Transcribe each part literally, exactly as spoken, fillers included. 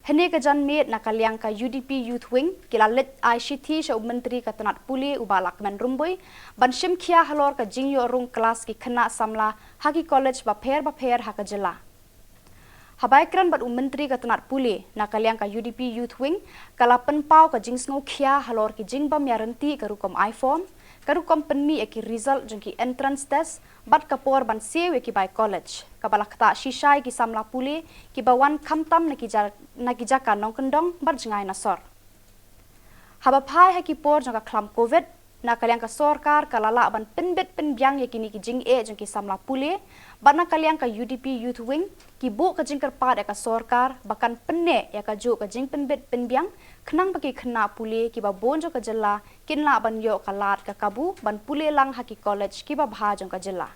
Hynne ka janmiet na ka liang ka U D P Youth Wing ki la leit ai shithi sha u Myntri ka tnat pule u Bah Lahkmen Rymbui ban shim khia halor ka jingïoh rung klas ki khynnah samla ha ki college bapher bapher ha ka jylla. Haba ïakren bad u Myntri ka tnat pule, na ka liang ka U D P Youth Wing ka la pynpaw ka jingsngewkhia halor ki jingbym ïaryntih ka rukom ai form, ka rukom pynmih ïa ki result jong ki entrance test bad ka por ban siew ïa ki bai college, kaba la ktah shisha ïa ki samla pule kiba wan khamtam na ki ja-, na ki jaka nongkyndong bad jngai na sor. Haba phai ha ki por jong ka khlam Covid, na ka liang ka sorkar ka la lah ban pynbit pynbiang ïa kine ki jingeh jong ki samla pule, bad na ka liang ka U D P Youth Wing ki buh ka jingkyrpad ïa ka sorkar ba kan pynneh ïa kajuh ka jingpynbit pynbiang khnang ba ki khynnah pule kiba bun jong ka jylla kin lah ban ïoh ka lad ka kabu ban pule lang ha ki college kiba bha jong ka jylla.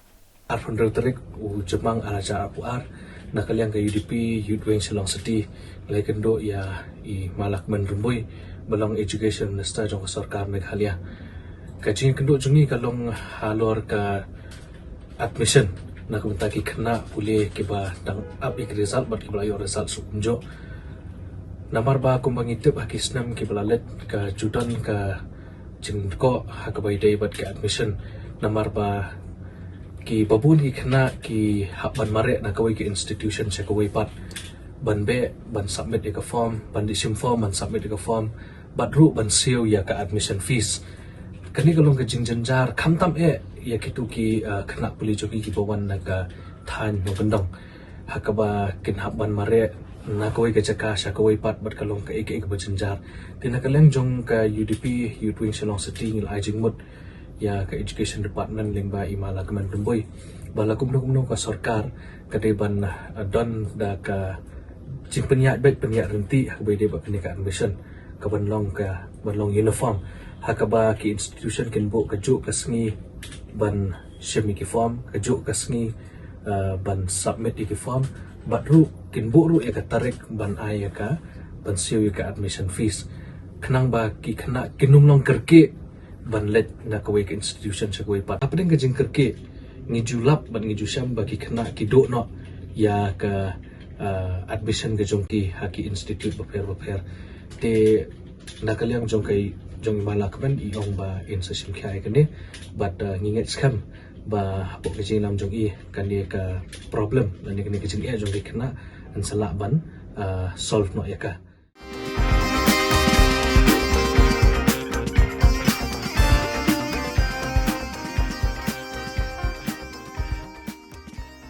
Arphew hynriew tarik u Jymmang ar hajar arphew ar, na ka liang ka U D P Youth Wing Shillong City, la ïakynduh ïa i Ma Lahkmen Rymbui ba long Education Minister jong ka sorkar Meghalaya. Ka jingïakynduh jong ngi ka long halor ka admission na ka bynta ki khynnah pule kiba dang ap ïa ki result bad kiba la ïoh result suk kumjuh. Namar ba kumba ngi tip ha ki snem kiba la leit ka ju don ka jingkhoh ha kaba ïadei bad ka admission, namar ba kiba bun ki khynnah ki hap ban mareh na kawei ka institution sha kawei pat ban beh ban submit ïa ka form, ban dih shim form, ban submit ïa ka form, bad ruh ban siew ïa ka admission fees. Kane ka long ka jingjynjar khamtam eh ïa kito ki, uh, khynnah pule jong ngi kiba wan na ka thaiñ nongkyndong, ha kaba kin hap ban mareh na kawei ka jaka sha kawei pat bad ka long kaei kaei kaba jynjar. Te na ka liang jong ka U D P Youth Wing Shillong City ngi la ai jingmut ïa ka Education Department lyngba i Ma Lahkmen Rymbui ba la kumno kumno ka sorkar ka dei ban, uh, don da ka jingpynïaid beit pynïaid ryntih ha kaba ïadei bad kane ka admission, ka ban long ka, ban long uniform, ha kaba ki institution kin buh kajuh ka sngi ban shim ïa ki form, kajuh ka sngi, uh, ban submit ïa ki form, bad ruh kin buh ruh ïa ka tarik ban ai ïa ka, ban siew ïa ka admission fees, khnang ba ki khynnah kin ym long kyrkieh ban leit na kawei ka institution sha kawei pat. Hapdeng ka jingkyrkieh, ngi ju lap bad ngi ju shem ba ki khynnah ki duh noh ïa ka, uh, admission ka jong ki ha ki institute bapher bapher. Te na ka liang jong ka, jong i Ma Lahkmen, i ong ba in sa shim khia ïa kane, bad, uh, ngi ngeit skhem ba hapoh ka jingïalam jong i kane ka problem lane kane ka jingeh jong ki khynnah yn sa lah ban, uh, solve noh ïa ka.